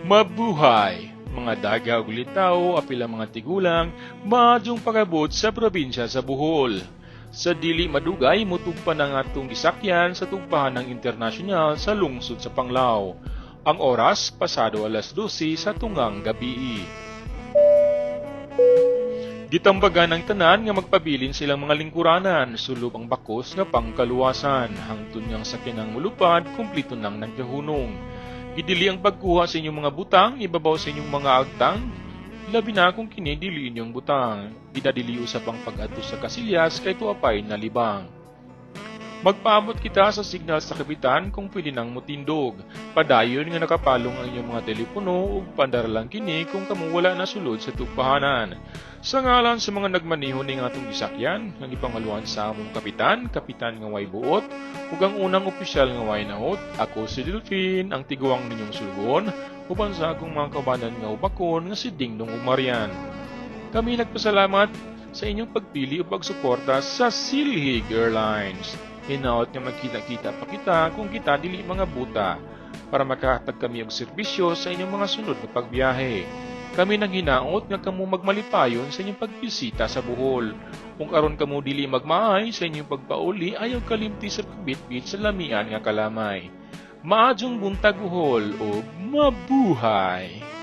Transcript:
Mabuhay! Mga daga ug litawo apil ang mga tigulang, maayong pag-abot sa probinsya sa Bohol. Sa dili madugay, mutugpa na nga atong gisakyan sa tugpahanang internasyonal sa lungsod sa Panglao. Ang oras, pasado alas 12 sa tungang gabii. Gitambagan ang tanan nga magpabilin silang mga lingkuranan, sulob ang bakos nga pangkaluwasan, hangtod nga ang sakyanang mulupad, kumpleto nang nagkahunong. Gidili ang pagkuha sa inyong mga butang, ibabaw sa inyong mga agtang, labi na kung kini dili inyong butang. Gidadili usab ang pag-adto sa kasilyas kay tuapay nalibang. Magpaabot kita sa signal sa kapitan kung pwede nang mutindog. Padayon nga nakapalong ang inyong mga telepono ug paandara lang kini kung kamo wala na sulod sa tugpahanan. Sa ngalan sa mga nagmaneho ning atong gisakyan, nga gipangaluan sa among kapitan, kapitan nga way buot, ug ang unang opisyal nga way nahot, ako si Delphine, ang tiguang ninyong sulugoon, uban sa akong mga kaubanan nga ubakon nga si Dingdong ug Marian. Kami nagpasalamat sa inyong pagpili ug pagsuporta sa Silhig Airlines. Hinaot nga magkita-kita pa kita kung kita dili mga buta para makahatag kami og serbisyo sa inyong mga sunod nga pagbiyahe. Kami naghinaot nga kamo magmalipayon sa inyong pagbisita sa Bohol. Kung aron kamo dili magmaay sa inyong pagpauli, ayaw kalimti sa pagbitbit sa lamian nga kalamay. Maayong buntag, Bohol, ug mabuhay!